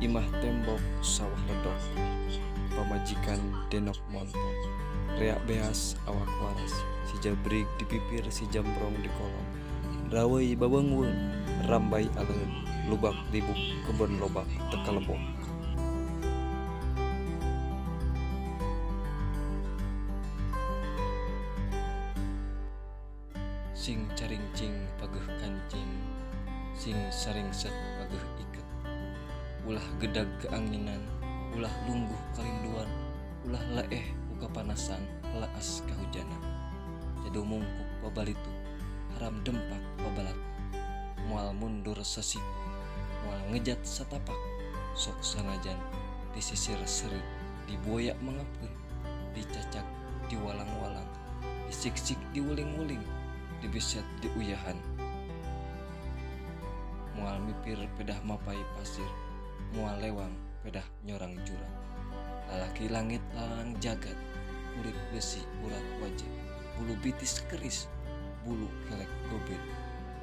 Imah tembok sawah ledok, pamajikan denok montok, reak beas awak waras, si jabrik di pipir, si jambrong di kolong, rawei babengeun, rambai aleun, lubak libuk kebon lobak teu kalebok. Sing caringcing pageuh kancing, sing saringset pageuh iket. Ulah gedag keanginan, ulah lungguh kalinduan, ulah leeh ku kapanasan, laas kahujanan. Jado mungkuk pabalitu, haram dempak pabalatu. Moal mundur sasiku, moal ngejat satapak, sok sanajan disisir serit, dibuaya mangapkeun, dicacak diwalang-walang, disiksik diwuling-wuling, dibeset diuyahan. Moal mipir pedah mapai pasir, moal lewang pedah nyorang jurang. Lalaki langit lalang jagat, kulit besi urat wajah, bulu bitis keris, bulu kelek gobet.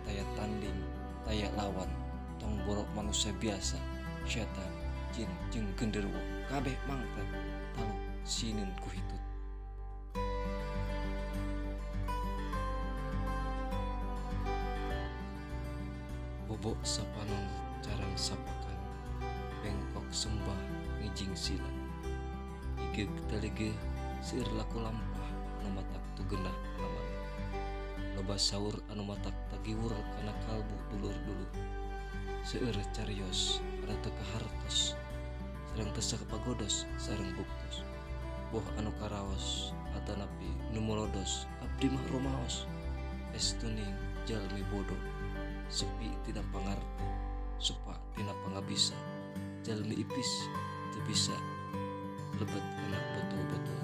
Taya tanding, taya lawan, tong borok manusia biasa, setan, jin jeung genderuwo, kabeh mangpet, taluk sieun ku hitut. Bobok sapanon carang sapakan, bengkok sembah ngijing sila. Igeug talegeuh seueur laku lampah anu matak tugenah kana maneh. Loba saur anu matak tagiwur kana kalbu dulur-dulur. Seueur carios anu teu kahartos, sareng teu sakapagodos sareng buktos. Boh anu karaos atanapi nu molodos, abdi mah rumaos. Estuning jalmi bodoh, sepi tina pangarti, supa tina pangabisa. Jalmi ipis teu bisa lebet kana botol-botol.